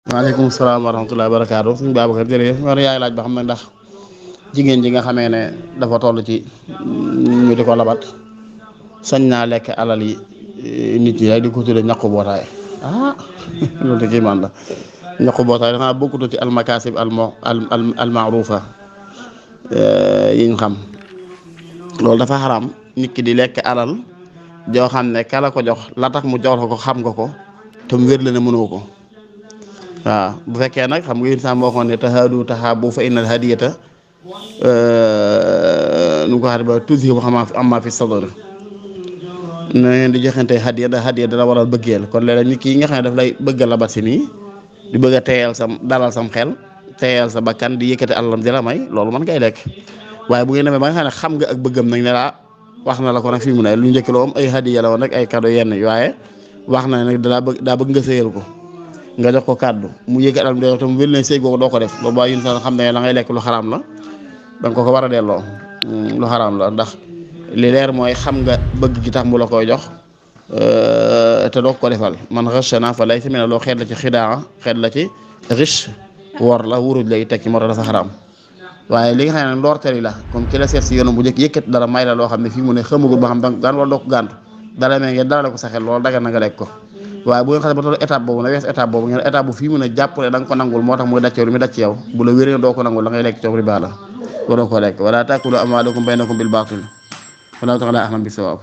waaleykum salaam wa rahmatullahi wa barakaatu suñu Babacar jërëjëf war yaay laaj ba xam ne ndax jigéen ji nga xamee ne dafa toll ci ñu di ko labat sañ naa lekk alal yi nit ñi rek di ko tudde ñaqu bootaay loolu de kii man la ñaqu bootaay danaa bokkutoo ci almakasib al maarufa yiñ xam loolu dafa xaram nit ki di lekk alal joo xam ne kala ko jox la tax mu jox la ko xam nga ko te mu wér la ne mënoo ko waaw bu fekkee nag xam nga yéen sax moo xoon ne tahaadu tahaabu fa innal hadiyata nu ko xaar ba tudhibu amma fi sadr na ngeen di joxante hadiya ndax hadiya dana waral bëggeel kon léeg-léeg nit ki nga xam ne daf lay bëgg la bat si nii di bëgg a teeyal dalal sam xel teeyal sa bakkan di yëkkati alalam di la may loolu man kay lekk waaye bu ngeen demee ba nga xam ne xam nga ak bëggam nag ne laa wax na la ko nag fii mu ne lu njëkk loo am ay hadiya la woon rek ay cadeau yenn waaye wax na ne nag daa bëgg nga sëyal ko nga jox ko kàddu mu yëkkat alam de tam wér leen sëy googu doo ko def boobu yéen sax xam ne la ngay lekk lu xaraam la danga ko war a delloo lu xaraam la ndax li leer mooy xam nga bëgg gi tax mu la koy jox te doo ko defal man ghashana fa laysa minna loo xeet la ci xidaa xeet la ci riche wor la wuruj lay tekki moo tax dafa xaraam waaye li nga xam ne ndoorteli la comme ki la seet si yoonu bu njëkk yëkkat dara may la loo xam ne fii mu ne xamagul ba xam danga gaan wala doo ko gàntu dara mee ngeen dara la ko sa xel loolu daga na nga lekk ko waaye bu ngeen xasee ba toll étape boobu na wees étape boobu ngeen étape bu fii mën a jàppale da nga ko nangul moo tax muy daj lu muy daj ci yow bu la wéree doo ko nangul la ngay lekk coow riba la waroo ko lekk wala taakulu amwaalakum baynakum bil baatil wallahu ta'ala a'lam bis-sawaab